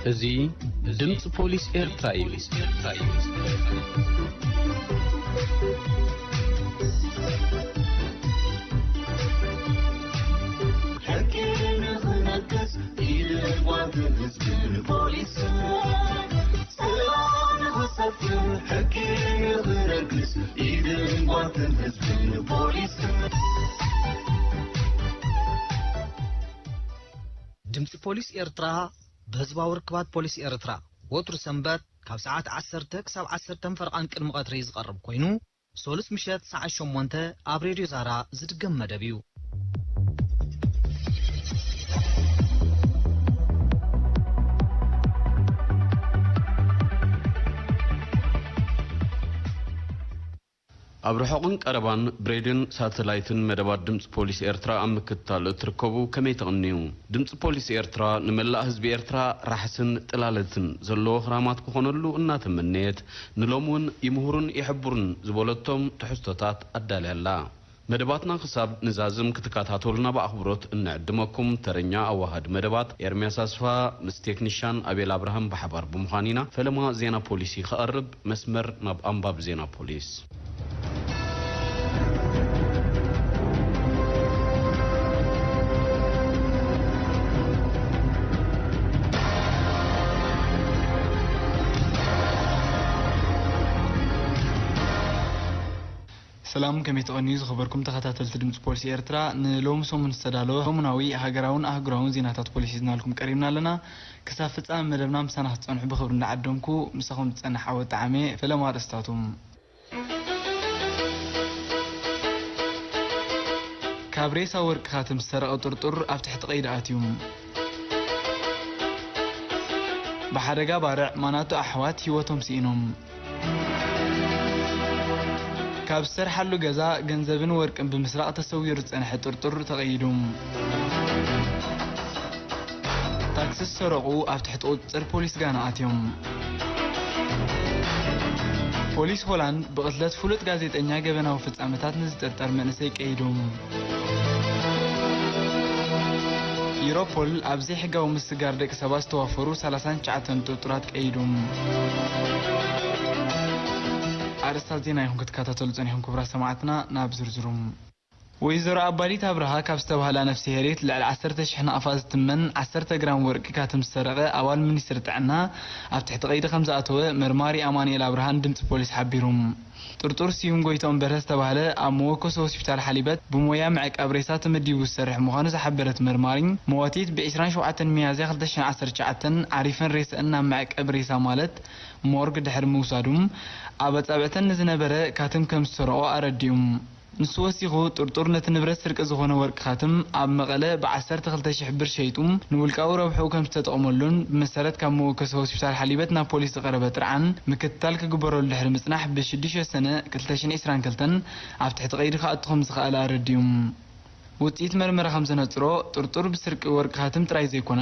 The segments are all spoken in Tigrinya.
እዚ ድምፂ ፖሊስ ኤርትራ እዩ። ሕጊ ንኽነግስ ኢድን ጓንትን ህዝብን ፖሊስን፣ ሰላም ንኽሰፍን ሕጊ ንኽነግስ ኢድን ጓንትን ህዝብን ፖሊስን። ድምፂ ፖሊስ ኤርትራ ብህዝባዊ ርክባት ፖሊስ ኤርትራ ወትሩ ሰንበት ካብ ሰዓት ዓሰርተ ክሳብ ዓሰርተ ፈረቓን ቅድሚ ቀትሪ ዝቐርብ ኮይኑ፣ ሶሉስ ምሸት ሰዓት ሸሞንተ ኣብ ሬድዮ ዛራ ዝድገም መደብ እዩ። ኣብ ርሑቕን ቀረባን ብሬድዮን ሳተላይትን መደባት ድምፂ ፖሊስ ኤርትራ ኣብ ምክትታል እትርከቡ ከመይ ትቕንዩ? ድምፂ ፖሊስ ኤርትራ ንመላእ ህዝቢ ኤርትራ ራሕስን ጥላለትን ዘለዎ ክራማት ክኾነሉ እናተመነየት፣ ንሎሚ እውን ይምህሩን ይሕብሩን ዝበለቶም ትሕዝቶታት ኣዳልያ ኣላ። መደባትና ክሳብ ንዛዝም ክትከታተሉና ብኣኽብሮት እንዕድመኩም። ተረኛ ኣዋሃዲ መደባት ኤርምያስ ኣስፋ ምስ ቴክኒሻን ኣቤል ኣብርሃም ብሓባር ብምዃን ኢና። ፈለማ ዜና ፖሊሲ ክቐርብ መስመር ናብ ኣንባቢ ዜና ፖሊስ። ሰላም፣ ከመይ ትቐንዩ ዝኸበርኩም ተኸታተልቲ ድምፂ ፖሊሲ ኤርትራ? ንሎሚ ሰሙን ዝተዳለወ ሰሙናዊ ሃገራውን ኣህጉራውን ዜናታት ፖሊሲ ሒዝናልኩም ቀሪብና ኣለና። ክሳብ ፍጻመ መደብና ምሳና ክትጸንሑ ብኽብሪ እንዳዓደምኩ፣ ምሳኹም ዝጸንሕ ዓወት ጠዓመ። ፈለማ ኣርእስታቱ። ካብ ሬሳ ወርቂ ካትም ዝሰረቐ ጥርጡር ኣብ ትሕቲ ቀይዲ ኣትዩ። ብሓደጋ ባርዕ ማናቱ ኣሕዋት ህይወቶም ስኢኖም። ካብ ዝሰርሓሉ ገዛ ገንዘብን ወርቅን ብምስራቕ ተሰዊሩ ዝጸንሐ ጥርጡር ተቐይዱ። ታክሲ ዝሰረቑ ኣብ ትሕቲ ቁጽጽር ፖሊስ ጋና ኣትዮም። ፖሊስ ሆላንድ ብቕትለት ፍሉጥ ጋዜጠኛ ገበናዊ ፍጻመታት ንዝጥርጠር መንእሰይ ቀይዱ። ዩሮፖል ኣብ ዘይሕጋዊ ምስጋር ደቂ ሰባት ዝተዋፈሩ ሰላሳን ትሽዓተን ጥርጡራት ቀይዱ። ኣርእስታት ዜና ኢኹም ክትከታተሉ ጸኒሕኩም ክቡራት ሰማዕትና፣ ናብ ዝርዝሩ። ወይዘሮ ኣባዲት ኣብርሃ ካብ ዝተባህላ ነፍስሄሪት ልዕሊ ዓሰርተ ሽሕ ናቕፋ ዝትመን ዓሰርተ ግራም ወርቂ ካትም ዝሰረቐ ኣባል ሚኒስትሪ ጥዕና ኣብ ትሕቲ ቀይዲ ከም ዝኣተወ መርማሪ ኣማኑኤል ኣብርሃ ንድምፂ ፖሊስ ሓቢሩ። ጥርጡር ስዩም ጎይትኦም በርሀ ዝተባህለ ኣብ መወከሲ ሆስፒታል ሓሊበት ብሞያ ምዕቃብ ሬሳ ተመዲቡ ዝሰርሕ ምዃኑ ዝሓበረት መርማሪ፣ መዋቲት ብ ዕስራን ሸውዓተን ሚያዝያ ክልተ ሽሕን ዓሰርተ ትሽዓተን ዓሪፈን ሬሰአን ናብ መዕቀቢ ሬሳ ማለት ሞርግ ድሕሪ ምውሳዱ፣ ኣብ ኣጻብዕተን ንዝነበረ ካትም ከም ዝሰረቖ ኣረዲኡ። ንሱ ወሲኹ፣ ጥርጡር ነቲ ንብረት ስርቂ ዝኾነ ወርቂ ካትም ኣብ መቐለ ብ ዓሰርተ ክልተ ሽሕ ብር ሸይጡ ንውልቃዊ ረብሕኡ ከም ዝተጠቕመሉን ብመሰረት ካብ መወከሲ ሆስፒታል ሓሊበት ናብ ፖሊስ ዝቐረበ ጥርዓን ምክትታል ክግበረሉ ድሕሪ ምጽናሕ ብ ሽዱሽተ ሰነ ክልተ ሽሕን ዕስራን ክልተን ኣብ ትሕቲ ቀይዲ ክኣቱ ከም ዝኸኣለ ኣረዲኡ። ውጽኢት መርመራ ከም ዘነጽሮ፣ ጥርጡር ብስርቂ ወርቂ ካትም ጥራይ ዘይኮነ፣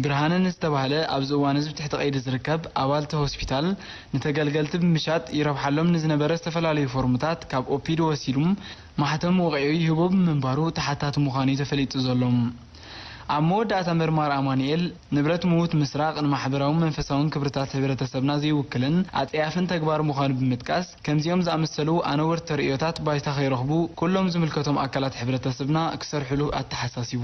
ብርሃነ ንዝተባህለ ኣብዚ እዋን እዚ ብትሕቲ ቀይዲ ዝርከብ ኣባልቲ ሆስፒታል፣ ንተገልገልቲ ብምሻጥ ይረብሓሎም ንዝነበረ ዝተፈላለዩ ፎርምታት ካብ ኦፒድ ወሲዱ ማሕተም ወቒዑ ይህቦ ብምንባሩ ተሓታቲ ምዃኑ እዩ ተፈሊጡ ዘሎ። ኣብ መወዳእታ መርማሪ ኣማኑኤል፣ ንብረት ምዉት ምስራቕ ንማሕበራውን መንፈሳውን ክብርታት ሕብረተሰብና ዘይውክልን ኣጸያፍን ተግባር ምዃኑ ብምጥቃስ፣ ከምዚኦም ዝኣመሰሉ ኣነወርቲ ተርእዮታት ባይታ ከይረኽቡ ኩሎም ዝምልከቶም ኣካላት ሕብረተሰብና ክሰርሕሉ ኣተሓሳሲቡ።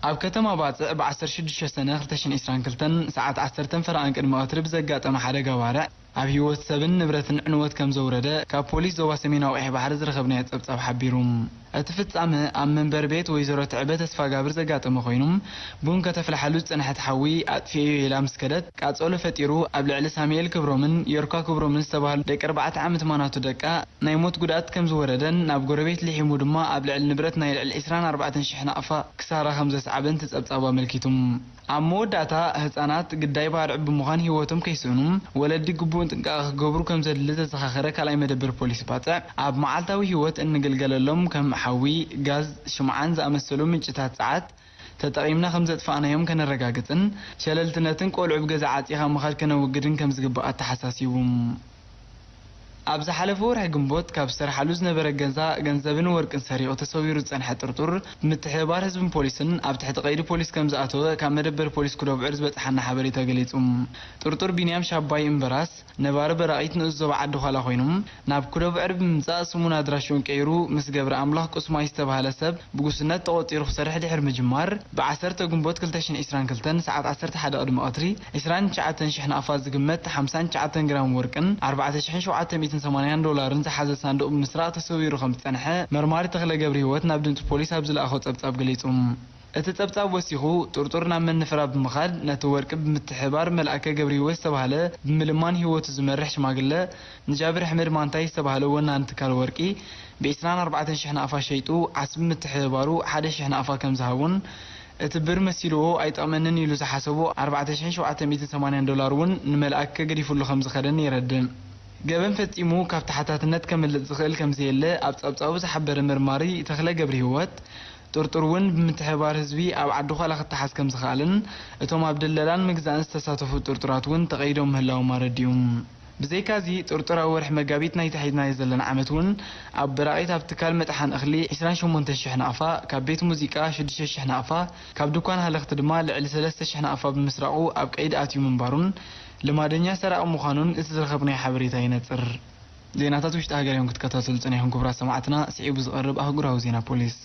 ኣብ ከተማ ባጽዕ ብ ዓሰርተ ሽዱሽተ ሰነ ክልተ ሽሕን ዕስራን ክልተን ሰዓት ዓሰርተ ፈረቓን ቅድሚ ቀትሪ ብዘጋጠመ ሓደጋ ባርዕ ኣብ ህይወት ሰብን ንብረትን ዕንወት ከም ዘውረደ ካብ ፖሊስ ዞባ ሰሜናዊ ቀይሕ ባሕሪ ዝረኸብናዮ ጸብጻብ ሓቢሩ። እቲ ፍጻመ ኣብ መንበሪ ቤት ወይዘሮ ትዕበ ተስፋጋብር ዘጋጠመ ኮይኑ፣ ቡን ከተፍልሓሉ ዝጸንሐት ሓዊ ኣጥፊኤዮ ኢላ ምስ ከደት ቃጸሎ ፈጢሩ ኣብ ልዕሊ ሳሙኤል ክብሮምን ዮርካ ክብሮምን ዝተባህሉ ደቂ ኣርባዕተ ዓመት ማናቱ ደቃ ናይ ሞት ጉድኣት ከም ዝወረደን ናብ ጎረቤት ልሒሙ ድማ ኣብ ልዕሊ ንብረት ናይ ልዕሊ ዕስራን ኣርባዕተን ሽሕ ናቕፋ ክሳራ ከም ዘስዓበን እቲ ጸብጻብ ኣመልኪቱ። ኣብ መወዳእታ፣ ህጻናት ግዳይ ባርዕ ብምዃን ህይወቶም ከይስእኑ ወለዲ ግቡእ ጥንቃቐ ክገብሩ ከም ዘድሊ ዘዘኻኸረ ካልኣይ መደበር ፖሊስ ባጽዕ፣ ኣብ መዓልታዊ ህይወት እንግልገለሎም ከም ሓዊ፣ ጋዝ፣ ሽምዓን ዝኣመሰሉ ምንጭታት ጸዓት ተጠቒምና ከም ዘጥፋእናዮም ከነረጋግጽን ሸለልትነትን ቆልዑ ብገዛ ዓጺኻ ምኻድ ከነውግድን ከም ዝግባእ ኣተሓሳሲቡ። ኣብ ዝሓለፈ ወርሒ ግንቦት ካብ ዝሰርሓሉ ዝነበረ ገዛ ገንዘብን ወርቅን ሰሪቑ ተሰዊሩ ዝጸንሐ ጥርጡር፣ ብምትሕብባር ህዝብን ፖሊስን ኣብ ትሕቲ ቀይዲ ፖሊስ ከም ዝኣተወ ካብ መደበር ፖሊስ ኩደብዕር ዝበጽሓና ሓበሬታ ገሊጹ። ጥርጡር ቢንያም ሻባይ እምበራስ፣ ነባሪ በራቒት ንኡስ ዞባ ዓዲ ዃላ ኮይኑ፣ ናብ ኩደብዕር ብምምጻእ ስሙን ኣድራሽኡን ቀይሩ ምስ ገብረ ኣምላኽ ቁስማይ ዝተባህለ ሰብ ብጉስነት ተቖጺሩ ክሰርሕ ድሕሪ ምጅማር፣ ብ ዓሰርተ ግንቦት ክልተ ሽሕን ዕስራን ክልተን ሰዓት ዓሰርተ ሓደ ቅድሚ ቀትሪ፣ ዕስራን ትሽዓተን ሽሕ ናቕፋ ዝግመት ሓምሳን ትሽዓተን ግራም ወርቅን ኣርባዕተ ሽሕን ሸውዓተ ሚእትን ሰማንያን ዶላርን ዝሓዘ ሳንዱቕ ብምስራቕ ተሰዊሩ ከም ዝጸንሐ መርማሪ ተኽለ ገብረሂወት ናብ ድምጺ ፖሊስ ኣብ ዝለኣኾ ጸብጻብ ገሊጹ። እቲ ጸብጻብ ወሲኹ፣ ጥርጡር ናብ መንፍራ ብምኻድ ነቲ ወርቂ ብምትሕብባር መልኣከ ገብረሂወት ዝተባህለ ብምልማን ህይወቱ ዝመርሕ ሽማግለ ንጃብር ኣሕመድ ማንታይ ዝተባህለ ወናኒ ትካል ወርቂ ብ ዕስራን ኣርባዕተን ሽሕ ናቕፋ ሸይጡ ዓስቢ ምትሕብባሩ ሓደ ሽሕ ናቕፋ ከም ዝሃቡን እቲ ብር መሲልዎ ኣይጠቕመንን ኢሉ ዝሓሰቦ ኣርባዕተ ሽሕን ሸውዓተ ሚእትን ሰማንያን ዶላር እውን ንመልኣከ ገዲፉሉ ከም ዝኸደን የረድእ። ገበን ፈጺሙ ካብ ተሓታትነት ከምልጥ ዝኽእል ከም ዘየለ ኣብ ጸብጻቡ ዝሓበረ መርማሪ ተኽለ ገብረሂወት፣ ጥርጡር እውን ብምትሕብባር ህዝቢ ኣብ ዓዲ ዃላ ክተሓዝ ከም ዝኸኣልን እቶም ኣብ ድለላን ምግዛእን ዝተሳተፉ ጥርጡራት እውን ተቐይዶም ምህላዎም ኣረዲኡ። ብዘይካዚ፣ ጥርጡር ኣብ ወርሒ መጋቢት ናይቲ ሒዝናዮ ዘለና ዓመት እውን ኣብ በራቒት ኣብ ትካል መጥሓን እኽሊ ዕስራን ሸሞንተን ሽሕ ናቕፋ፣ ካብ ቤት ሙዚቃ ሽዱሽተ ሽሕ ናቕፋ፣ ካብ ድኳን ሃለኽቲ ድማ ልዕሊ ሰለስተ ሽሕ ናቕፋ ብምስራቑ ኣብ ቀይዲ ኣትዩ ምንባሩን ልማደኛ ሰራቒ ምዃኑን እቲ ዝረኸብናዮ ሓበሬታ የነጽር። ዜናታት ውሽጢ ሃገር እዮም ክትከታተሉ ጸኒሕኩም ክቡራት ሰማዕትና። ስዒቡ ዝቐርብ ኣህጉራዊ ዜና ፖሊስ።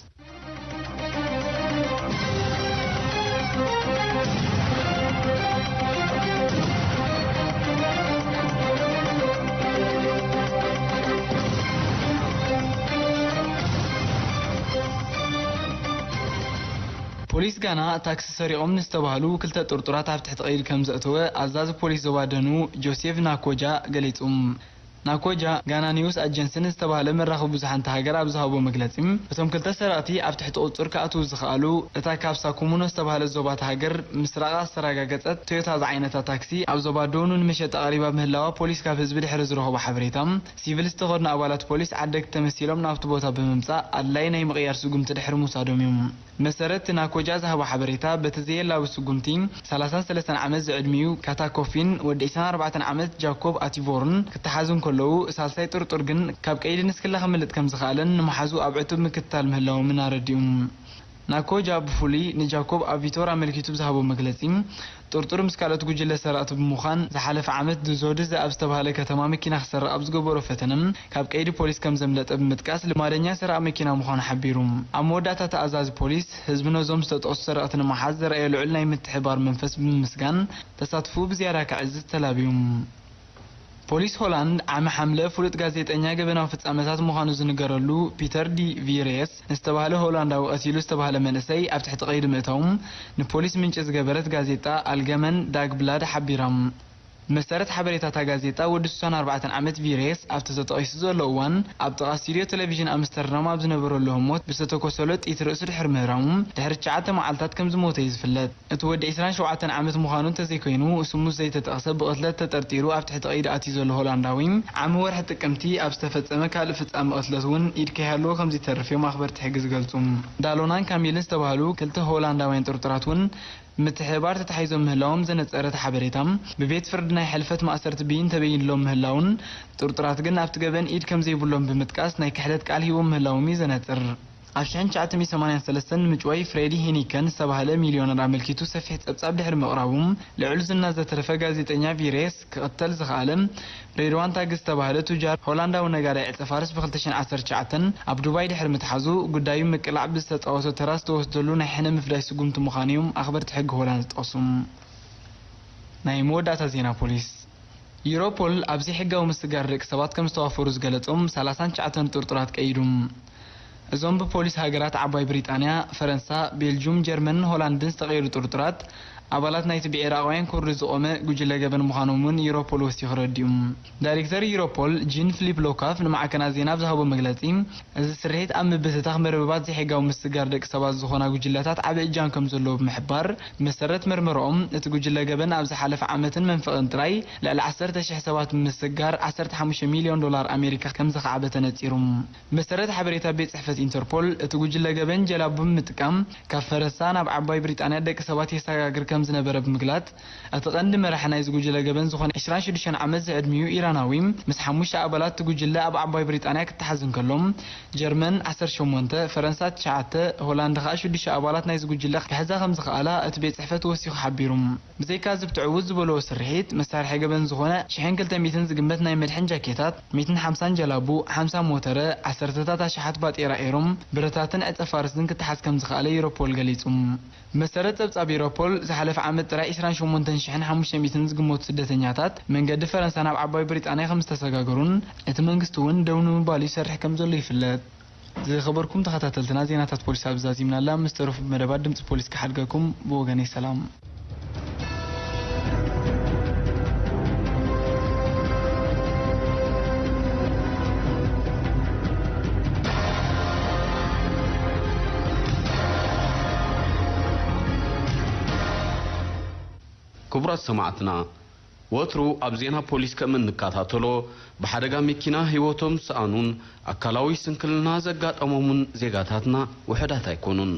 ፖሊስ ጋና ታክሲ ሰሪቖም ንዝተባህሉ ክልተ ጥርጡራት ኣብ ትሕቲ ቀይዲ ከም ዘእተወ ኣዛዚ ፖሊስ ዞባ ደኑ ጆሴፍ ናኮጃ ገሊጹ። ናኮጃ ጋና ኒውስ ኣጀንሲ ንዝተባህለ መራኸቢ ብዙሓን እታ ሃገር ኣብ ዝሃቦ መግለጺ፣ እቶም ክልተ ሰረቕቲ ኣብ ትሕቲ ቁጽጽር ክኣትዉ ዝኸኣሉ እታ ካብ ሳኩሙኖ ዝተባህለት ዞባ እታ ሃገር ምስራቓ ዝተረጋገጸት ቶዮታ ዝዓይነታ ታክሲ ኣብ ዞባ ዶኑ ንመሸጣ ቀሪባ ምህላዋ ፖሊስ ካብ ህዝቢ ድሕሪ ዝረኸቦ ሓበሬታ፣ ሲቪል ዝተኸድኑ ኣባላት ፖሊስ ዓደግቲ ተመሲሎም ናብቲ ቦታ ብምምጻእ ኣድላይ ናይ ምቕያር ስጉምቲ ድሕሪ ምውሳዶም እዩ። መሰረት ናኮጃ ዝሃቦ ሓበሬታ፣ በቲ ዘየላቡ ስጉምቲ፣ ሰላሳን ሰለስተን ዓመት ዝዕድሚኡ ካታ ኮፊን ወዲ ዕስራን ኣርባዕተን ዓመት ጃኮብ ኣቲቮርን ክተሓዙ እንከለዉ፣ ሳልሳይ ጥርጡር ግን ካብ ቀይዲ ንስክላ ከምልጥ ከም ዝኸኣለን ንመሓዙ ኣብ ዕቱብ ምክትታል ምህላዎምን ኣረዲኡ። ናኮጃ ብፍሉይ ንጃኮብ ኣቪቶር ኣመልኪቱ ብዝሃቦ መግለጺ፣ ጥርጡር ምስ ካልኦት ጉጅለ ሰረቕቲ ብምዃን፣ ዝሓለፈ ዓመት ዱዞድዘ ኣብ ዝተባህለ ከተማ መኪና ክሰርቕ ኣብ ዝገበሮ ፈተነ፣ ካብ ቀይዲ ፖሊስ ከም ዘምለጠ ብምጥቃስ፣ ልማደኛ ሰራቒ መኪና ምዃኑ ሓቢሩ። ኣብ መወዳእታ፣ እቲ ኣዛዚ ፖሊስ፣ ህዝቢ ነዞም ዝተጠቕሱ ሰረቕቲ ንምሓዝ ዘርኣዮ ልዑል ናይ ምትሕብባር መንፈስ ብምምስጋን፣ ተሳትፎኡ ብዝያዳ ከዕዝዝ ተላብዩ። ፖሊስ ሆላንድ ዓሚ ሓምለ ፍሉጥ ጋዜጠኛ ገበናዊ ፍጻመታት ምዃኑ ዝንገረሉ ፒተር ዲ ቪሬስ ንዝተባህለ ሆላንዳዊ ቀቲሉ ዝተባህለ መንእሰይ ኣብ ትሕቲ ቀይዲ ምእታዉ ንፖሊስ ምንጪ ዝገበረት ጋዜጣ ኣልገመን ዳግብላድ ሓቢራ። ብመሰረት ሓበሬታ እታ ጋዜጣ፣ ወዲ ስሳን ኣርባዕተን ዓመት ቪሬስ ኣብቲ ተጠቒሱ ዘሎ እዋን ኣብ ጥቓ ስቱድዮ ቴሌቪዥን ኣምስተርዳም ኣብ ዝነበረሉ ህሞት ብዝተተኮሰሉ ጥይት ርእሱ ድሕሪ ምህራሙ ድሕሪ ትሽዓተ መዓልታት ከም ዝሞተ እዩ ዝፍለጥ። እቲ ወዲ ዕስራን ሸውዓተን ዓመት ምዃኑ እንተዘይኮይኑ፣ ስሙ ዘይተጠቕሰ ብቕትለት ተጠርጢሩ ኣብ ትሕቲ ቀይዲ ኣትዩ ዘሎ ሆላንዳዊ፣ ዓሚ ወርሒ ጥቅምቲ ኣብ ዝተፈጸመ ካልእ ፍጻመ ቅትለት እውን ኢድ ከይሃለዎ ከም ዘይተርፍ እዮም ኣኽበርቲ ሕጊ ዝገልጹ። ዳሎናን ካሚልን ዝተባህሉ ክልተ ሆላንዳውያን ጥርጡራት እውን ምትሕብባር ተታሒዞም ምህላዎም ዘነጸረ እቲ ሓበሬታ፣ ብቤት ፍርዲ ናይ ሕልፈት ማእሰርቲ ብይን ተበይንሎም ምህላውን ጥርጡራት ግን ኣብቲ ገበን ኢድ ከም ዘይብሎም ብምጥቃስ ናይ ክሕደት ቃል ሂቦም ምህላዎም እዩ ዘነጽር። ኣብ ሽሕን ትሽዓተ ሚእቲ ሰማንያን ሰለስተን ንምጭዋይ ፍሬዲ ሄኒከን ዝተባህለ ሚልዮነር ኣመልኪቱ ሰፊሕ ጸብጻብ ድሕሪ ምቕራቡ፣ ልዑል ዝና ዘትረፈ ጋዜጠኛ ቪሬስ ክቕተል ዝኸኣለ ሬድዋን ታግ ዝተባህለ ቱጃር ሆላንዳዊ ነጋዳይ ዕጸ ፋርስ ብ ክልተ ሽሕን ዓሰርተ ትሽዓተን ኣብ ዱባይ ድሕሪ ምትሓዙ፣ ጉዳዩ ምቅላዕ ብዝተጻወቶ ተራ ዝተወስደሉ ናይ ሕነ ምፍዳይ ስጉምቲ ምዃኑ እዮም ኣኽበርቲ ሕጊ ሆላንድ ዝጠቕሱ። ናይ መወዳእታ ዜና ፖሊስ። ዩሮፖል ኣብ ዘይሕጋዊ ምስጋር ደቂ ሰባት ከም ዝተዋፈሩ ዝገለጾም ሰላሳን ትሽዓተን ጥርጡራት ቀይዱ። እዞም ብፖሊስ ሃገራት ዓባይ ብሪጣንያ፣ ፈረንሳ፣ ቤልጁም፣ ጀርመንን ሆላንድን ዝተቐየዱ ጥርጡራት፣ ኣባላት ናይቲ ብዒራቓውያን ኩርድ ዝቖመ ጉጅለ ገበን ምዃኖም እውን ዩሮፖል ወሲኹ ረዲኡ። ዳይሬክተር ዩሮፖል ጂን ፊሊፕ ሎካፍ ንማዕከናት ዜና ኣብ ዝሃቦ መግለጺ፣ እዚ ስርሒት ኣብ ምብትታኽ መርበባት ዘይሕጋዊ ምስጋር ደቂ ሰባት ዝኾና ጉጅለታት ዓቢ እጃም ከም ዘለዎ ብምሕባር፣ ብመሰረት መርመራኦም፣ እቲ ጉጅለ ገበን ኣብ ዝሓለፈ ዓመትን መንፈቕን ጥራይ ልዕሊ ዓሰርተ ሽሕ ሰባት ብምስጋር ዓሰርተ ሓሙሽተ ሚልዮን ዶላር ኣሜሪካ ከም ዘኽዓበ ተነጺሩ። ብመሰረት ሓበሬታ ቤት ጽሕፈት ኢንተርፖል፣ እቲ ጉጅለ ገበን ጀላቡ ብምጥቃም ካብ ፈረንሳ ናብ ዓባይ ብሪጣንያ ደቂ ሰባት የሰጋግር ከም ዝነበረ ብምግላጽ፣ እቲ ቀንዲ መራሒ ናይዚ ጉጅለ ገበን ዝኾነ ዕስራን ሽዱሽተን ዓመት ዝዕድሚኡ ኢራናዊ፣ ምስ ሓሙሽተ ኣባላት እቲ ጉጅለ ኣብ ዓባይ ብሪጣንያ ክተሓዝ እንከሎ፣ ጀርመን ዓሰርተ ሸሞንተ፣ ፈረንሳ ትሽዓተ፣ ሆላንድ ከኣ ሽዱሽተ ኣባላት ናይዚ ጉጅለ ክሕዛ ከም ዝኸኣላ እቲ ቤት ጽሕፈት ወሲኹ ሓቢሩ። ብዘይካ እዚ ብትዕውት ዝበልዎ ስርሒት፣ መሳርሒ ገበን ዝኾነ ሽሕን ክልተ ሚእትን ዝግመት ናይ መድሕን ጃኬታት፣ ሚእትን ሓምሳን ጀላቡ፣ ሓምሳ ሞተረ፣ ዓሰርተታት ኣሽሓት ባጤራ ኤሮም፣ ብረታትን ዕጸ ፋርስን ክተሓዝ ከም ዝኸኣለ ዩሮፖል ገሊጹ። ብመሰረት ጸብጻብ ዩሮፖል፣ ዝሓለፈ ዓመት ጥራይ ዕስራን ሸሞንተን ሽሕን ሓሙሽተ ሚእትን ዝግመቱ ስደተኛታት መንገዲ ፈረንሳ ናብ ዓባይ ብሪጣንያ ከም ዝተሰጋገሩን እቲ መንግስቲ እውን ደው ንምባሉ ይሰርሕ ከም ዘሎ ይፍለጥ። ዝኸበርኩም ተኸታተልትና፣ ዜናታት ፖሊስ ኣብ ዛዚምናላ፣ ምስ ተረፉ መደባት ድምፂ ፖሊስ ክሓድገኩም። ብወገነይ ሰላም። ክቡራት ሰማዕትና፣ ወትሩ ኣብ ዜና ፖሊስ ከም እንከታተሎ፣ ብሓደጋ መኪና ህይወቶም ዝሰኣኑን ኣካላዊ ስንክልና ዘጋጠሞምን ዜጋታትና ውሑዳት ኣይኮኑን።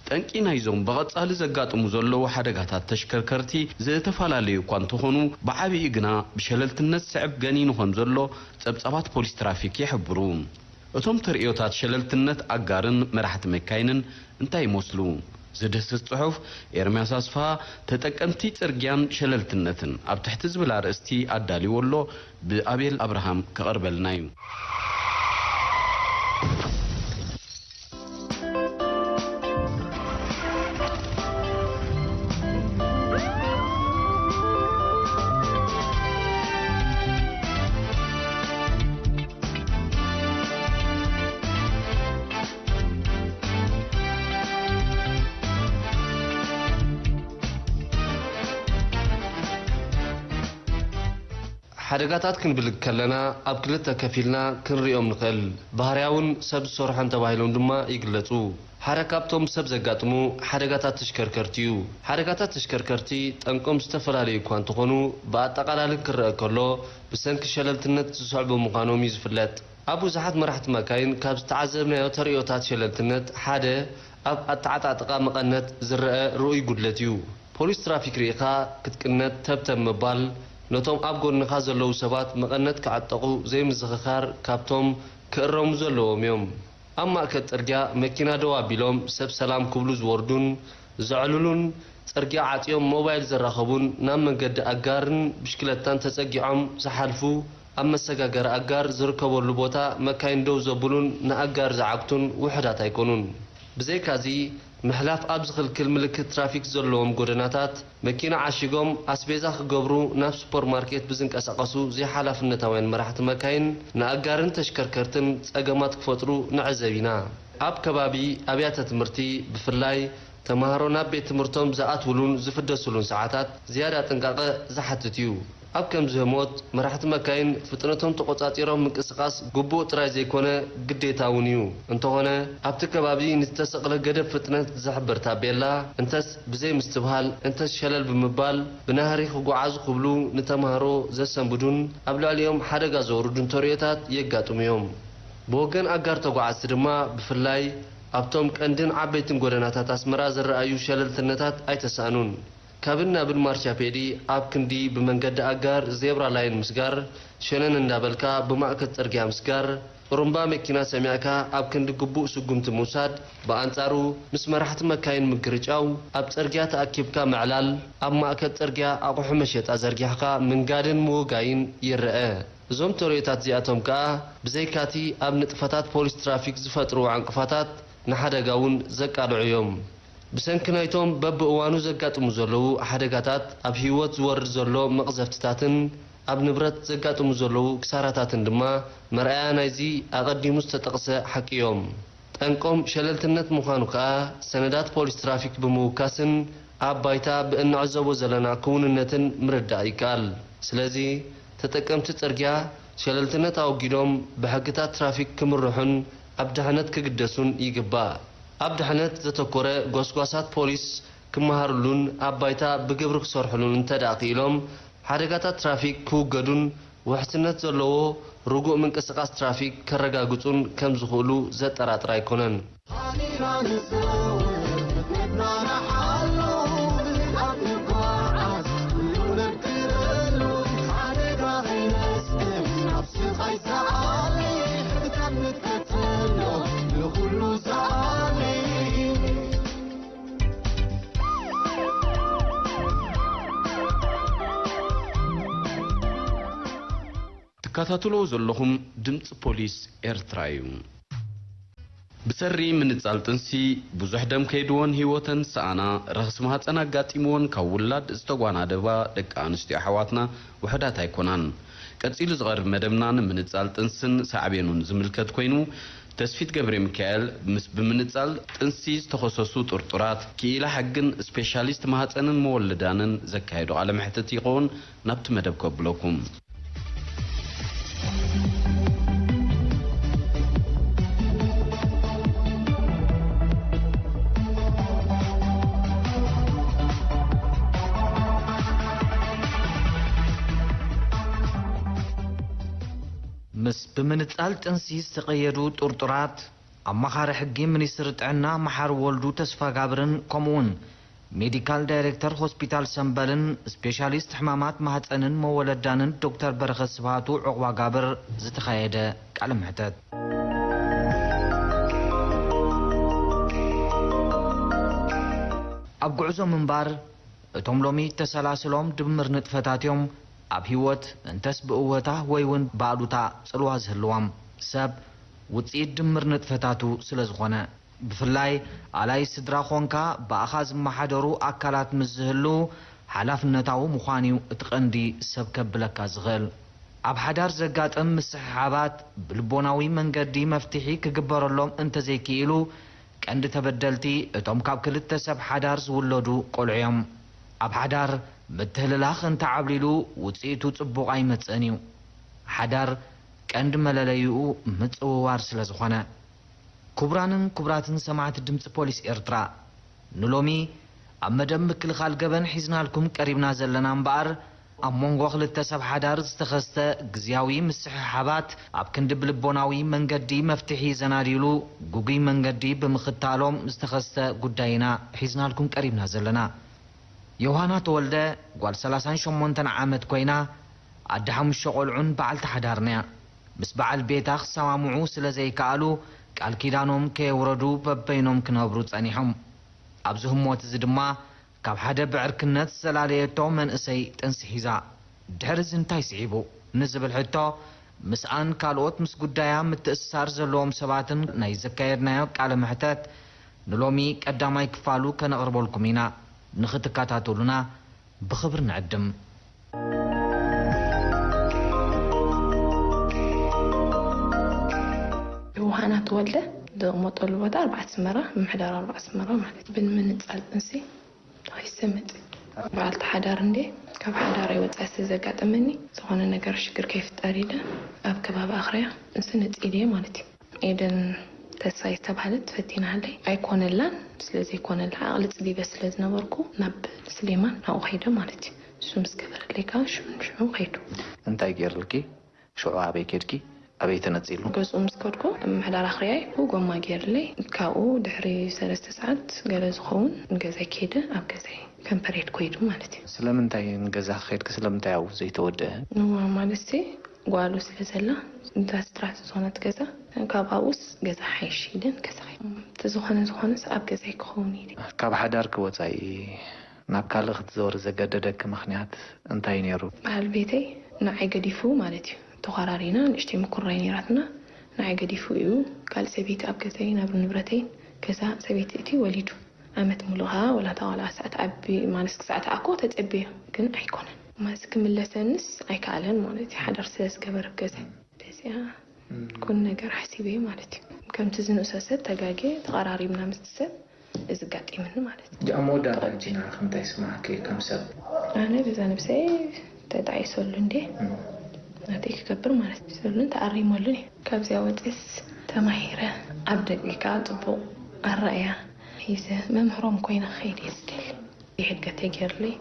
ጠንቂ ናይዞም ብቐጻሊ ዘጋጥሙ ዘለዉ ሓደጋታት ተሽከርከርቲ ዝተፈላለዩ እኳ እንተኾኑ፣ ብዓቢኡ ግና ብሸለልትነት ስዕብ ገኒኑ ከም ዘሎ ጸብጻባት ፖሊስ ትራፊክ ይሕብሩ። እቶም ተርእዮታት ሸለልትነት ኣጋርን መራሕቲ መካይንን እንታይ ይመስሉ? ዝድህስስ ጽሑፍ ኤርምያስ ኣስፍሃ፣ ተጠቀምቲ ጽርግያን ሸለልትነትን ኣብ ትሕቲ ዝብል ኣርእስቲ ኣዳልይዎ ኣሎ። ብኣቤል ኣብርሃም ክቐርበልና እዩ። ሓደጋታት ክንብል ከለና ኣብ ክልተ ከፊልና ክንሪኦም ንኽእል። ባህርያውን ሰብ ዝሰርሖን ተባሂሎም ድማ ይግለጹ። ሓደ ካብቶም ሰብ ዘጋጥሙ ሓደጋታት ተሽከርከርቲ እዩ። ሓደጋታት ተሽከርከርቲ ጠንቆም ዝተፈላለዩ እኳ እንተኾኑ፣ ብኣጠቓላሊ ክረአ ከሎ ብሰንኪ ሸለልትነት ዝስዕቡ ምዃኖም እዩ ዝፍለጥ። ኣብ ብዙሓት መራሕቲ መካይን ካብ ዝተዓዘብናዮ ተርእዮታት ሸለልትነት ሓደ ኣብ ኣተዓጣጥቓ መቐነት ዝረአ ርኡይ ጉድለት እዩ። ፖሊስ ትራፊክ ርኢኻ ክትቅነት ተብተብ ምባል፣ ነቶም ኣብ ጎንኻ ዘለዉ ሰባት መቐነት ክዕጠቑ ዘይምዝኽኻር ካብቶም ክእረሙ ዘለዎም እዮም። ኣብ ማእከል ጽርግያ መኪና ደው ኣቢሎም ሰብ ሰላም ክብሉ ዝወርዱን ዘዕልሉን፣ ጽርግያ ዓጽዮም ሞባይል ዘራኸቡን ናብ መንገዲ ኣጋርን ብሽክለታን ተጸጊዖም ዝሓልፉ፣ ኣብ መሰጋገሪ ኣጋር ዝርከበሉ ቦታ መካይን ደው ዘብሉን ንኣጋር ዝዓግቱን ውሑዳት ኣይኮኑን። ብዘይካዚ፣ ምሕላፍ ኣብ ዝኽልክል ምልክት ትራፊክ ዘለዎም ጎደናታት መኪና ዓሺጎም ኣስቤዛ ክገብሩ ናብ ሱፐርማርኬት ብዝንቀሳቐሱ ዘይሓላፍነታውያን መራሕቲ መካይን፣ ንኣጋርን ተሽከርከርትን ጸገማት ክፈጥሩ ንዕዘብ ኢና። ኣብ ከባቢ ኣብያተ ትምህርቲ ብፍላይ፣ ተማሃሮ ናብ ቤት ትምህርቶም ዝኣትውሉን ዝፍደሱሉን ሰዓታት ዝያዳ ጥንቃቐ ዝሓትት እዩ። ኣብ ከምዚ ህሞት፣ መራሕቲ መካይን ፍጥነቶም ተቖጻጺሮም ምንቅስቓስ ግቡእ ጥራይ ዘይኮነ፣ ግዴታ እውን እዩ። እንተኾነ፣ ኣብቲ ከባቢ ንዝተሰቕለ ገደብ ፍጥነት ዝሕብር ታቤላ፣ እንተስ ብዘይ ምስትብሃል፣ እንተስ ሸለል ብምባል፣ ብናህሪ ክጓዓዙ ክብሉ ንተማሃሮ ዘሰንብዱን ኣብ ልዕሊኦም ሓደጋ ዘውርዱን ተርእዮታት የጋጥሙ እዮም። ብወገን ኣጋር ተጓዓዝቲ ድማ፣ ብፍላይ ኣብቶም ቀንድን ዓበይትን ጎደናታት ኣስመራ ዝረኣዩ ሸለልትነታት ኣይተሳእኑን። ካብን ናብን ማርቻ ፔዲ ኣብ ክንዲ ብመንገዲ ኣጋር ዜብራ ላይን ምስጋር፣ ሸነን እንዳበልካ ብማእከል ጽርግያ ምስጋር፣ ጥሩምባ መኪና ሰሚዕካ ኣብ ክንዲ ግቡእ ስጉምቲ ምውሳድ፣ ብኣንጻሩ ምስ መራሕቲ መካይን ምግርጫው፣ ኣብ ጽርግያ ተኣኪብካ ምዕላል፣ ኣብ ማእከል ጽርግያ ኣቑሑ መሸጣ ዘርጊሕካ ምንጋድን ምውጋይን ይረአ። እዞም ተርእዮታት እዚኣቶም ከኣ ብዘይካቲ ኣብ ንጥፈታት ፖሊስ ትራፊክ ዝፈጥርዎ ዕንቅፋታት ንሓደጋ እውን ዘቃልዑ እዮም። ብሰንኪ ናይቶም በብእዋኑ ዘጋጥሙ ዘለዉ ሓደጋታት፣ ኣብ ህይወት ዝወርድ ዘሎ መቕዘፍትታትን ኣብ ንብረት ዘጋጥሙ ዘለዉ ክሳራታትን ድማ መርኣያ ናይዚ ኣቐዲሙ ዝተጠቕሰ ሓቂ እዮም። ጠንቆም ሸለልትነት ምዃኑ ከኣ ሰነዳት ፖሊስ ትራፊክ ብምውካስን ኣብ ባይታ ብእንዕዘቦ ዘለና ክውንነትን ምርዳእ ይከኣል። ስለዚ፣ ተጠቀምቲ ጽርግያ ሸለልትነት ኣወጊዶም ብሕግታት ትራፊክ ክምርሑን ኣብ ድሕነት ክግደሱን ይግባእ። ኣብ ድሕነት ዘተኮረ ጎስጓሳት ፖሊስ ክመሃርሉን ኣብ ባይታ ብግብሪ ክሰርሕሉን እንተደኣ ክኢሎም፣ ሓደጋታት ትራፊክ ክውገዱን ውሕስነት ዘለዎ ርጉእ ምንቅስቓስ ትራፊክ ከረጋግጹን ከም ዝኽእሉ ዘጠራጥር ኣይኮነን። ትከታተልዎ ዘለኹም ድምፂ ፖሊስ ኤርትራ እዩ። ብሰሪ ምንጻል ጥንሲ ብዙሕ ደም ከይድወን ህይወተን ዝሰኣና፣ ረኽሲ ማህጸን ኣጋጢምወን ካብ ውላድ ዝተጓናደባ ደቂ ኣንስትዮ ኣሕዋትና ውሑዳት ኣይኮናን። ቀጺሉ ዝቐርብ መደብና ንምንጻል ጥንስን ሳዕቤኑን ዝምልከት ኮይኑ፣ ተስፊት ገብረሚካኤል ምስ ብምንጻል ጥንሲ ዝተኸሰሱ ጥርጡራት ክኢላ ሕግን ስፔሻሊስት ማህጸንን መወልዳንን ዘካየዶ ቃለ መሕትት ይኸውን። ናብቲ መደብ ከብለኩም። ምስ ብምንጻል ጥንሲ ዝተቐየዱ ጥርጡራት፣ ኣማኻሪ ሕጊ ሚኒስትሪ ጥዕና መሓሪ ወልዱ ተስፋጋብርን ከምኡውን ሜዲካል ዳይሬክተር ሆስፒታል ሰምበልን ስፔሻሊስት ሕማማት ማህፀንን መወለዳንን ዶክተር በረኸት ስብሃቱ ዕቑባ ጋብር ዝተኻየደ ቃለ ምሕተት። ኣብ ጉዕዞ ምንባር እቶም ሎሚ ተሰላስሎም ድምር ንጥፈታት እዮም ኣብ ህይወት እንተስ ብእወታ ወይ እውን ብኣሉታ ጽልዋ ዝህልዎም ሰብ ውጽኢት ድምር ንጥፈታቱ ስለ ዝኾነ። ብፍላይ ኣላይ ስድራ ኾንካ ብኣኻ ዝመሓደሩ ኣካላት ምስ ዝህልው ሓላፍነታዊ ምዃን እዩ እቲ ቀንዲ ሰብ ከብለካ ዝኽእል። ኣብ ሓዳር ዘጋጥም ምስሕሓባት ብልቦናዊ መንገዲ መፍትሒ ክግበረሎም እንተዘይክኢሉ ቀንዲ ተበደልቲ እቶም ካብ ክልተ ሰብ ሓዳር ዝውለዱ ቆልዑ እዮም። ኣብ ሓዳር ምትህልላኽ እንተዓብሊሉ ውጽኢቱ ጽቡቕ ኣይመጽእን እዩ። ሓዳር ቀንዲ መለለይኡ ምጽውዋር ስለ ዝኾነ። ክቡራንን ክቡራትን ሰማዕቲ ድምፂ ፖሊስ ኤርትራ፣ ንሎሚ ኣብ መደብ ምክልኻል ገበን ሒዝናልኩም ቀሪብና ዘለና እምበኣር፣ ኣብ መንጎ ክልተ ሰብ ሓዳር ዝተኸስተ ግዝያዊ ምስሕሓባት ኣብ ክንዲ ብልቦናዊ መንገዲ መፍትሒ ዘናድዩሉ ግጉይ መንገዲ ብምኽታሎም ዝተኸስተ ጉዳይ ኢና ሒዝናልኩም ቀሪብና ዘለና። ዮሃና ተወልደ ጓል ሰላሳን ሸሞንተን ዓመት ኮይና፣ ኣደ ሓሙሽተ ቆልዑን በዓልቲ ሓዳርን እያ። ምስ በዓል ቤታ ክሰማምዑ ስለ ዘይከኣሉ፣ ቃል ኪዳኖም ከየውረዱ በበይኖም ክነብሩ ጸኒሖም። ኣብዚ ህሞት እዚ ድማ ካብ ሓደ ብዕርክነት ዘላለየቶ መንእሰይ ጥንሲ ሒዛ። ድሕሪ እዚ እንታይ ስዒቡ ንዝብል ሕቶ፣ ምስኣን ካልኦት ምስ ጉዳያ ምትእስሳር ዘለዎም ሰባትን ናይ ዘካየድናዮ ቃለ መሕተት ንሎሚ ቀዳማይ ክፋሉ ከነቕርበልኩም ኢና። ንኽትከታተሉና ብኽብሪ ንዕድም። ዮሃና ተወልደ ዝቕመጠሉ ቦታ ኣርባዕተ ኣስመራ፣ ምምሕዳር ኣርባዕተ ኣስመራ ማለት እዩ። ብምንጻል ጥንሲ ተኸሲሰ መጽእ። በዓልቲ ሓዳር እንዴ፣ ካብ ሓዳር ኣይወጻ ስለ ዘጋጠመኒ፣ ዝኾነ ነገር ሽግር ከይፍጠር ኢለ ኣብ ከባቢ ኣኽርያ ጥንሲ ነጺለ እየ ማለት እዩ። ኤደን ተስፋይ ዝተባህለት ፈቲናለይ። ኣይኮነላን። ስለ ዘይኮነላ ዓቕሊ ጽቢበ ስለ ዝነበርኩ ናብ ስሌማን ናብኡ ከይደ ማለት እዩ። እሱ ምስ ገበረለይ ከኣ ሽዑ ንሽዑ ከይዱ። እንታይ ገይርልኪ? ሽዑ ኣበይ ከድኪ? ኣበይ ተነጺሉ? ገዝኡ ምስ ከድኩ ምምሕዳር ኣኽርያይ ጎማ ገይርለይ። ካብኡ ድሕሪ ሰለስተ ሰዓት ገለ ዝኸውን ንገዛይ ከይደ ኣብ ገዛይ ከም ፐሬድ ኮይዱ ማለት እዩ። ስለምንታይ ንገዛ ከድኪ? ስለምንታይ ኣብኡ ዘይተወደአ? ንዋ ማለትሲ ጓሉ ስለ ዘላ፣ እንዳ ስድራ ዝኾነት ገዛ፣ ካብ ኣብኡስ ገዛ ሓይሽ ኢለን ገዛ ኸይደ። እቲ ዝኾነ ዝኾነስ ኣብ ገዛይ ክኸውን ኢለ። ካብ ሓዳርኪ ወጻኢ ናብ ካልእ ክትዘውሪ ዘገደደኪ ምኽንያት እንታይ ነይሩ? በዓል ቤተይ ንዓይ ገዲፉ ማለት እዩ። ተዃራሪና፣ ንእሽተይ ምኩራይ ነይራትና። ንዓይ ገዲፉ እዩ ካልእ ሰበይቲ ኣብ ገዛይን ኣብ ንብረተይን። ከዛ ሰበይቲ እቲ ወሊዱ። ዓመት ሙሉእ ኸዓ ወላ እታ ቆልዓ ክሳዕ ትዓቢ ማለት ክሳዕ ትኣኮ ተጸብዮ፣ ግን ኣይኮነን። ማስ ክምለሰንስ ኣይከኣለን ማለት እዩ፣ ሓዳር ስለ ዝገበር ኣብ ገዛይ። በዚኣ ኩሉ ነገር ሓሲበ ማለት እዩ። ከምቲ ዝንእሶ ሰብ ተጋግየ ተቐራሪብና ምስቲ ሰብ እዚ ኣጋጢምኒ ማለት እዩ። ኣብ መወዳእታ ሕጂ ንዓኺ እንታይ ይስምዓኪ ከም ሰብ? ኣነ ገዛ ነብሰይ ተጣዒሰሉ እንዴ፣ እም። ናተይ ክገብር ማለት እዩ። ሰሉን ተኣሪመሉን እዩ። ካብዚኣ ወፅስ ተማሂረ ኣብ ደቂ ከዓ ፅቡቕ ኣረኣያ ሒዘ መምህሮም ኮይነ ክኸይድ እየ ዝደሊ። ሕድገተይ ገይርለይ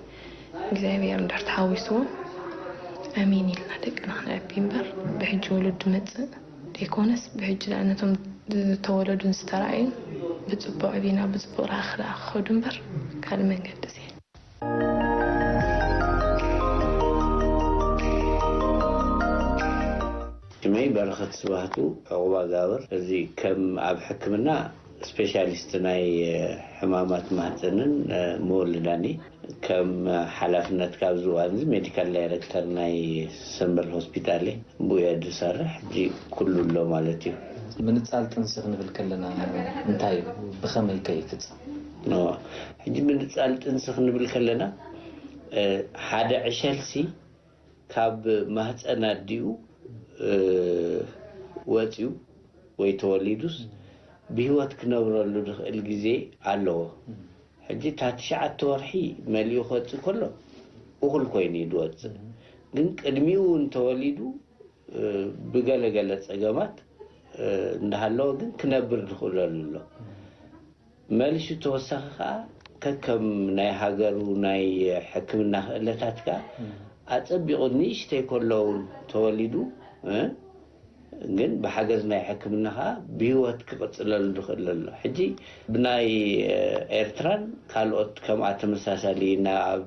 እግዚኣብሔር እንድሕር ተሓዊስዎ ኣሜን ኢልና ደቅና ክነዕቢ እምበር ብሕጂ ውሉድ ዝመፅእ ዘይኮነስ ብሕጂ ደኣ ነቶም ዝተወለዱን ዝተረኣዩን ብፅቡቕ ዕቢና ብፅቡቕ ረኣ ክረኣ ክኸዱ እምበር ካልእ መንገዲ ዘይብሉ። ሽመይ በረኸት ስብሃቱ ዕቑባ ጋብር። እዚ ከም ኣብ ሕክምና ስፔሻሊስት ናይ ሕማማት ማህፀንን መወልዳኒ ከም ሓላፍነት ካብዚ እዋን እዚ ሜዲካል ዳይሬክተር ናይ ሰንበል ሆስፒታል እየ። ብኡ እየ ዝሰርሕ። ሕጂ ኩሉ ኣሎ ማለት እዩ። ምንጻል ጥንሲ ክንብል ከለና እንታይ እዩ? ብኸመይ ከ ይፍጸም? ሕጂ ምንጻል ጥንሲ ክንብል ከለና ሓደ ዕሸልሲ ካብ ማህፀን ኣዲኡ ወፂኡ ወይ ተወሊዱስ ብህይወት ክነብረሉ ዝኽእል ግዜ ኣለዎ። ሕጂ እታ ትሽዓተ ወርሒ መሊኡ ክወፅእ ከሎ እኹል ኮይኑ እዩ ዝወፅእ። ግን ቅድሚኡ እውን ተወሊዱ ብገለገለ ፀገማት እንዳሃለወ ግን ክነብር ዝኽእለሉ ኣሎ። መሊሱ ተወሳኺ ከዓ ከከም ናይ ሃገሩ ናይ ሕክምና ክእለታት ከዓ ኣፀቢቑ ንእሽተይ ከሎ እውን ተወሊዱ ግን ብሓገዝ ናይ ሕክምና ከዓ ብህይወት ክቕፅለሉ ዝኽእል ኣሎ። ሕጂ ብናይ ኤርትራን ካልኦት ከምኣ ተመሳሳሊ ናብ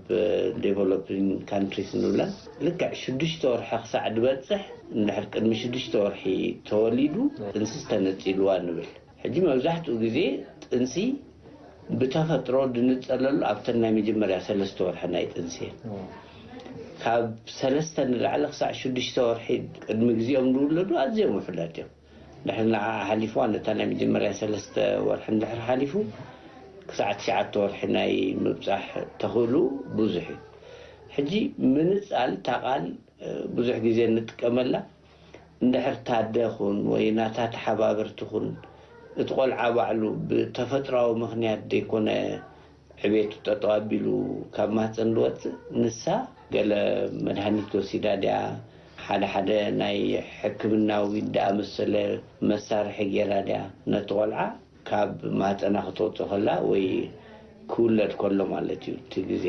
ዴቨሎፒንግ ካንትሪስ ንብለን ልክዕ ሽዱሽተ ወርሒ ክሳዕ ዝበፅሕ እንድሕር ቅድሚ ሽዱሽተ ወርሒ ተወሊዱ ጥንስስ ተነፂልዋ ንብል። ሕጂ መብዛሕትኡ ግዜ ጥንሲ ብተፈጥሮ ድንፀለሉ ኣብተን ናይ መጀመርያ ሰለስተ ወርሒ ናይ ጥንሲ እየን። ካብ ሰለስተ ንላዕሊ ክሳዕ ሽዱሽተ ወርሒ ቅድሚ ግዜኦም ዝውለዱ ኣዝዮም ውሑዳት እዮም። ድሕሪ ንዓ ሓሊፍዋ ነታ ናይ መጀመርያ ሰለስተ ወርሒ እንድሕር ሓሊፉ ክሳዕ ትሽዓተ ወርሒ ናይ ምብፃሕ ተኽእሉ ብዙሕ እዩ። ሕጂ ምንፃል እታ ቃል ብዙሕ ግዜ እንጥቀመላ እንድሕር ታደ ኹን ወይ ናታ ተሓባበርቲ ኹን እቲ ቆልዓ ባዕሉ ብተፈጥራዊ ምኽንያት ዘይኮነ ዕቤቱ ጠጠው ኣቢሉ ካብ ማህፀን ዝወፅእ ንሳ ገለ መድሃኒት ወሲዳ ድያ ሓደ ሓደ ናይ ሕክምናዊ ድኣመሰለ መሳርሒ ገይራ ድያ ነቲ ቆልዓ ካብ ማህፀና ክተውፅኦ ከላ ወይ ክውለድ ከሎ ማለት እዩ እቲ ግዜ።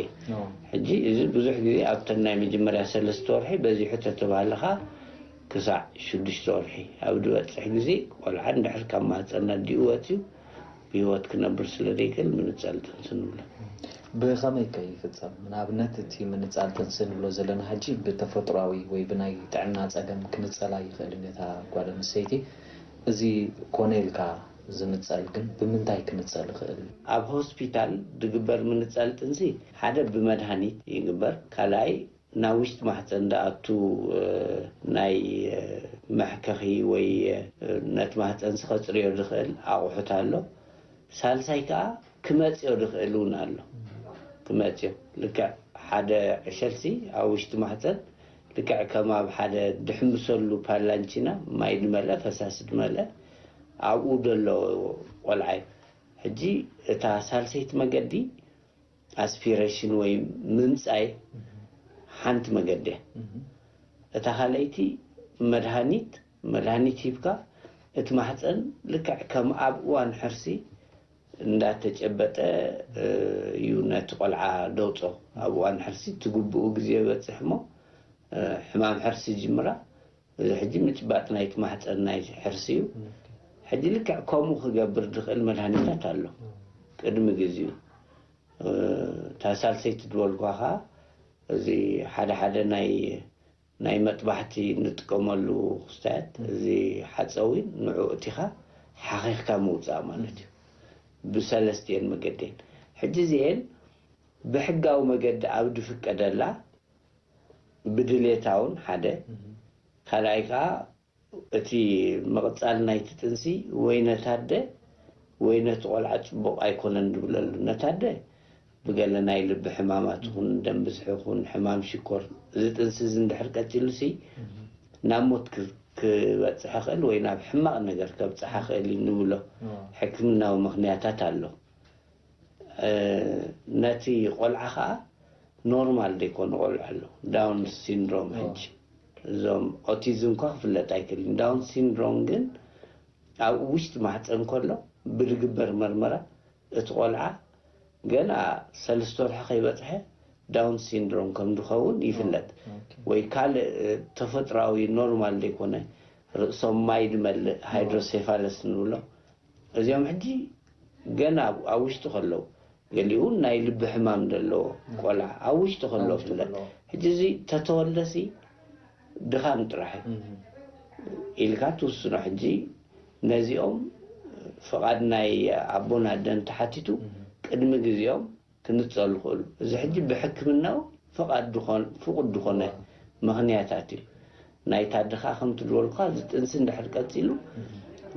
ሕጂ እዚ ብዙሕ ግዜ ኣብተን ናይ መጀመርያ ሰለስተ ወርሒ በዚሑ ተተባህለኻ ክሳዕ ሽዱሽተ ወርሒ ኣብ ዝበፅሕ ግዜ ቆልዓ እንድሕር ካብ ማህፀን ኣዲኡ ወፅዩ ብህይወት ክነብር ስለ ዘይክእል ምንፃል ጥንሲ ንብሎ። ብኸመይ ከ ይፍፀም? ንኣብነት እቲ ምንፃል ጥንሲ ንብሎ ዘለና ሕጂ ብተፈጥሯዊ ወይ ብናይ ጥዕና ፀገም ክንፀላ ይኽእል እዩ ነታ ጓል ኣንስተይቲ። እዚ ኮነ ኢልካ ዝንፀል ግን ብምንታይ ክንፀል ይኽእል? ኣብ ሆስፒታል ዝግበር ምንፃል ጥንሲ ሓደ ብመድሃኒት ይግበር፣ ካልኣይ ናብ ውሽጢ ማህፀን ዝኣቱ ናይ መሕከኺ ወይ ነቲ ማህፀንሲ ከፅርዮ ዝኽእል ኣቑሑት ኣሎ። ሳልሳይ ከዓ ክመፅዮ ዝኽእል እውን ኣሎ። ክመፅዮ ልክዕ ሓደ ዕሸልሲ ኣብ ውሽጢ ማህፀን ልክዕ ከም ኣብ ሓደ ድሕምሰሉ ፓላንቺና ማይ ድመልአ ፈሳሲ ድመልአ ኣብኡ ዘሎ ቆልዓ እዩ። ሕጂ እታ ሳልሰይቲ መገዲ ኣስፒሬሽን ወይ ምምፃይ ሓንቲ መገዲ እያ። እታ ካልኣይቲ መድሃኒት መድሃኒት ሂብካ እቲ ማሕፀን ልክዕ ከም ኣብ እዋን ሕርሲ እንዳተጨበጠ እዩ ነቲ ቆልዓ ደውፆ። ኣብ እዋን ሕርሲ እቲ ግቡኡ ግዜ በፅሕ እሞ ሕማም ሕርሲ ጅምራ። እዚ ሕጂ ምጭባጥ ናይቲ ማሕፀን ናይ ሕርሲ እዩ። ሕጂ ልክዕ ከምኡ ክገብር ዝኽእል መድሃኒታት ኣሎ ቅድሚ ግዜኡ። እታ ሳልሰይቲ ዝበልኳ ከዓ እዚ ሓደ ሓደ ናይ ናይ መጥባሕቲ ንጥቀመሉ ክስታያት እዚ ሓፀዊ ንዑ እቲኻ ሓኺኽካ ምውፃእ ማለት እዩ። ብሰለስቲኤን መገዲን ሕጂ እዚኤን ብሕጋዊ መገዲ ኣብ ድፍቀደላ ብድሌታውን ሓደ ካልኣይ ከዓ እቲ ምቕፃል ናይቲ ጥንሲ ወይ ነታደ ወይ ነቲ ቆልዓ ፅቡቕ ኣይኮነን ዝብለሉ ነታደ ብገለ ናይ ልቢ ሕማማት ይኹን ደም ብዝሒ ይኹን ሕማም ሽኮር እዚ ጥንሲ እዚ እንድሕር ቀፂሉ ሲ ናብ ሞት ክበፅሕ ይኽእል ወይ ናብ ሕማቕ ነገር ከብፅሓ ይኽእል እዩ ንብሎ ሕክምናዊ ምኽንያታት ኣሎ። ነቲ ቆልዓ ከዓ ኖርማል ዘይኮኑ ቆልዑ ኣለዉ ዳውን ሲንድሮም ሕጂ እዞም ኦቲዝም እኳ ክፍለጥ ኣይክእልን ዳውን ሲንድሮም ግን ኣብ ውሽጢ ማሕፀን ከሎ ብዝግበር መርመራ እቲ ቆልዓ ገና ሰለስተ ወርሒ ከይበፅሐ ዳውን ሲንድሮም ከም ዝኸውን ይፍለጥ ወይ ካልእ ተፈጥራዊ ኖርማል ዘይኮነ ርእሶም ማይ ዝመልእ ሃይድሮሴፋለስ ንብሎ እዚኦም ሕጂ ገና ኣብ ውሽጢ ከለዉ ገሊኡ ናይ ልቢ ሕማም ዘለዎ ቆልዓ ኣብ ውሽጢ ከለዉ ፍለጥ ሕጂ እዚ ተተወልደሲ ድኻም ጥራሕ ኢልካ ትውስኖ ሕጂ ነዚኦም ፍቓድ ናይ ኣቦን ኣደን ተሓቲቱ ቅድሚ ግዜኦም ክንጸሉ ይኽእሉ። እዚ ሕጂ ብሕክምናው ፍቓድ ድኾን-፣ ፍቑድ ድኾነ ምኽንያታት እዩ። ናይታ ኣደኻ ከምቲ ዝበልኩኻ፣ እዚ ጥንሲ እንድሕር ቀጺሉ፣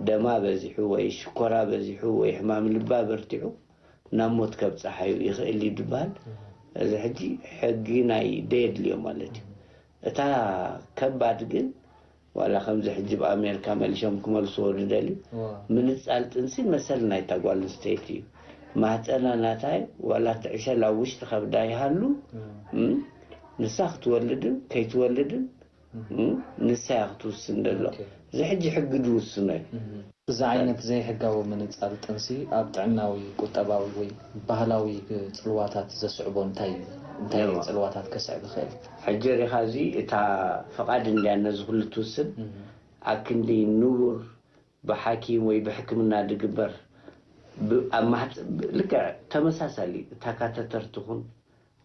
ደማ በዚሑ ወይ ሽኮራ በዚሑ ወይ ሕማም ልባ በርቲዑ ናብ ሞት ከብጽሓ እዩ ይኽእል እዩ ድበሃል። እዚ ሕጂ ሕጊ ናይ ደየድልዮ ማለት እዩ። እታ ከባድ ግን ዋላ ከምዚ ሕጂ ብኣሜሪካ መሊሾም ክመልስዎ ዝደልዩ፣ ዋ። ምንጻል ጥንሲ መሰል ናይታ ጓል ኣንስተይቲ እዩ። ማህጸና ናታይ ዋላ ትዕሸል ኣብ ውሽጢ ከብዳ ይሃሉ፣ እም። እም፣ ንሳ ክትወልድን ከይትወልድን፣ እም። እም፣ ንሳ እያ ክትውስን ዘሎ። ኦኬ። እዚ ሕጂ ሕጊ ዝውስኖ እዩ። እም። እዚ ዓይነት ዘይሕጋዊ ምንጻል ጥንሲ ኣብ ጥዕናዊ፣ ቁጠባዊ ወይ ባህላዊ ጽልዋታት ዘስዕቦ እንታይ እዩ? እንታይ እዋ። ጽልዋታት ከስዕብ ይኽእል? ሕጂ ሪኻ፣ እዚ እታ ፍቓድ እንድያ ነዚ ኩሉ ትውስን። እም። ኣክንዲ ንቡር ብሓኪም ወይ ብሕክምና ድግበር ብ-፣ ኣብ ማሕጽ-፣ ብ-፣ ልክዕ ተመሳሳሊ እታ ካተተር ትኹን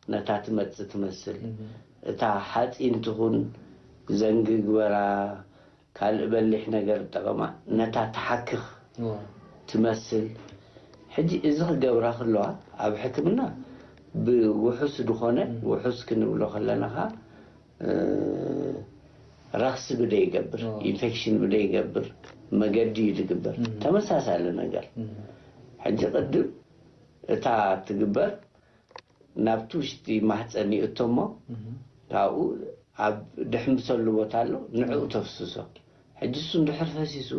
ነታ ትመጽእ ትመስል፣ እም። እታ ሓጺን ትኹን ዘንጊ ግበራ፣ ካልእ በሊሕ ነገር ጠቐማ፣ ነታ ትሓክኽ ዋ። ትመስል። ሕጂ እዚ ክገብራ ከለዋ ኣብ ሕክምና ብውሑስ ዝኾነ፣ እም። ውሑስ ክንብሎ ከለና ኸኣ፣ እ፣ ረኽሲ ብደ ይገብር፣ ኦ። ኢንፌክሽን ብደ ይገብር፣ መገዲ እዩ ዝግበር። እም። ተመሳሳሊ ነገር። እም። ሕጂ ቅድም እታ ትግበር ናብቲ ውሽጢ ማህፀን ይእቶ እሞ፣ እም። ካብኡ ኣብ ድሕምብሰሉ ቦታ ኣሎ፣ ንዕኡ ተፍስሶ። ሕጂ እሱ እንድሕር ፈሲሱ፣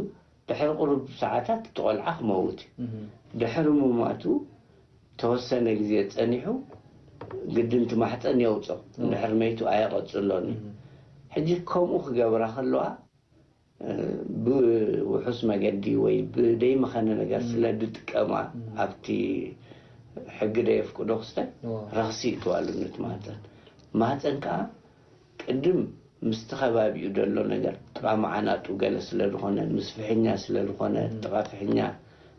ድሕሪ ቁሩብ ሰዓታት እቲ ቆልዓ ክመውት እዩ። እም። ድሕሪ ምሟቱ ተወሰነ ግዜ ጸኒሑ ግድን እቲ ማሕጸን የውጾ። እም። እንድሕር መይቱ ኣየቐጽሎን እዩ። እም። ሕጂ ከምኡ ክገብራ ከለዋ፣ እ፣ ብውሑስ መገዲ ወይ ብደይመኸነ ነገር እም። ስለ ድጥቀማ፣ እም። ኣብቲ ሕጊ ደየፍቅዶ ክስታይ፣ እዋ። ረኽሲ ይእትዋሉ ነቲ ማህጸን። ማህጸን ከኣ ቅድም ምስቲ ከባቢኡ ዘሎ ነገር፣ ጥቓ መዓናጡ ገለ ስለ ዝኾነ፣ ምስ ፍሕኛ ስለ ዝኾነ፣ እም። ጥቓ ፍሕኛ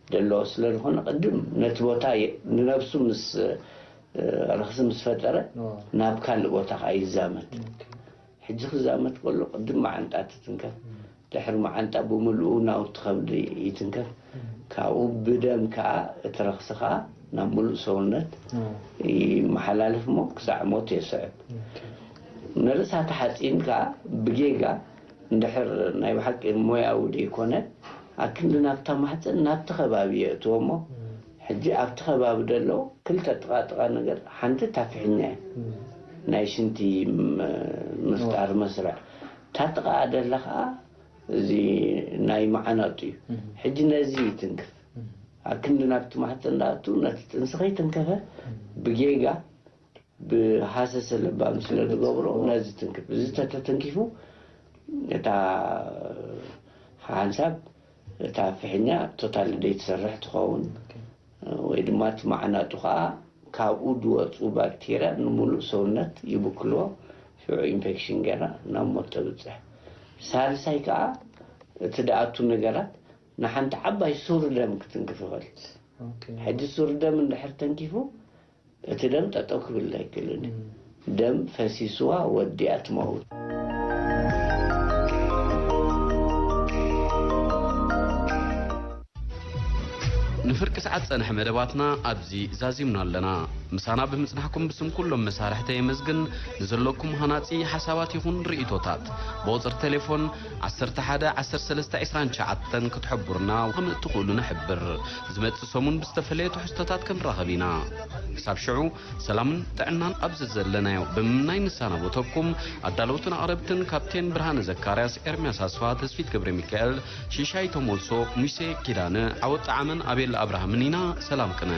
ዘለዎ ስለ ዝኾነ፣ ቅድም ነቲ ቦታ የ-፣ ንነብሱ ምስ፣ እ፣ ረኽሲ ምስ ፈጠረ፣ እዋ። ናብ ካልእ ቦታ ከኣ ይዛመት። ኦኬ። ሕጂ ክዛመት ከሎ፣ ቅድም መዓንጣ ትትንከፍ። እም። ድሕሪ መዓንጣ ብምልኡ ናውቲ ከብዲ ይትንከፍ። እም። ካብኡ ብደም ከኣ እቲ ረኽሲ ከኣ ናብ ምሉእ ሰውነት እም። ይመሓላለፍ እሞ ክሳዕ ሞት የስዕብ። ኦኬ። ንርእሳ ተሓጺን ከኣ ብጌጋ እንድሕር ናይ ብሓቂ ሞያዊ ደይኮነ፣ ኣክንዲ ናብታ ማሕጸን ናብቲ ከባቢ የእትዎ እሞ፣ እም። ሕጂ ኣብቲ ከባቢ ዘሎ ክልተ ጥቓጥቓ ነገር፣ ሓንቲ እታ ፍሕኛ እያ። እም። ናይ ሽንቲ ም-፣ ምፍጣር እዋ። መስርዕ። እታ ጥቓኣ ደላ ከኣ እዚ ናይ መዓናጡ እዩ። እም። ሕጂ ነዚ ይትንክፍ። እም። ኣክንዲ ናብቲ ማሕጸን ዳኣቱ ነቲ ጥንሲ ከይተንከፈ እም። ብጌጋ ብሃሰሰ ለባም ስለ ዝገብሮ ነዚ ትንክፍ። እዚ ተተተንኪፉ እታ ሓንሳብ እታ ፍሕኛ ቶታል ደይትሰርሕ ትኸውን። ኦኬ። ወይ ድማ እቲ መዓናጡ ኸዓ ካብኡ ዝወፁ ባክቴርያ ንምሉእ ሰውነት ይብክልዎ። ሽዑ ኢንፌክሽን ገይራ ናብ ሞት ተብፅሕ። ሳልሳይ ከዓ እቲ ደኣቱ ነገራት ንሓንቲ ዓባይ ሱር ደም ክትንክፍ ይኽእል። ኦኬ። ሕጂ ሱር ደም እንድሕር ተንኪፉ እቲ ደም ጠጠው ክብል ኣይክእልን እዩ። እም። ደም ፈሲስዋ ወዲኣ ትመውት። ንፍርቂ ሰዓት ዝጸንሐ መደባትና ኣብዚ ዛዚምና ኣለና። ምሳና ብምጽናሕኩም ብስም ኩሎም መሳርሕተይ የመስግን። ንዘለኩም ሃናጺ ሓሳባት ይኹን ርእይቶታት ብቁጽሪ ቴሌፎን ዓሰርተ ሓደ ዓሰርተ ሰለስተ ዕስራን ትሽዓተን ክትሕቡርና ከም እትኽእሉ ንሕብር። ዝመጽእ ሰሙን ብዝተፈለየ ትሕዝቶታት ክንራኸብ ኢና። ክሳብ ሽዑ ሰላምን ጥዕናን ኣብ ዘዘለናዮ ብምምናይ ንሰናበተኩም። ኣዳለውትን ኣቕረብትን ካፕቴን ብርሃነ ዘካርያስ፣ ኤርምያስ ኣስፋ፣ ተስፊት ገብረ ሚካኤል፣ ሽሻይ ተሞልሶ፣ ሙሴ ኪዳነ፣ ዓወት ጠዓመን ኣቤል ኣብርሃምን ኢና። ሰላም ቅነ።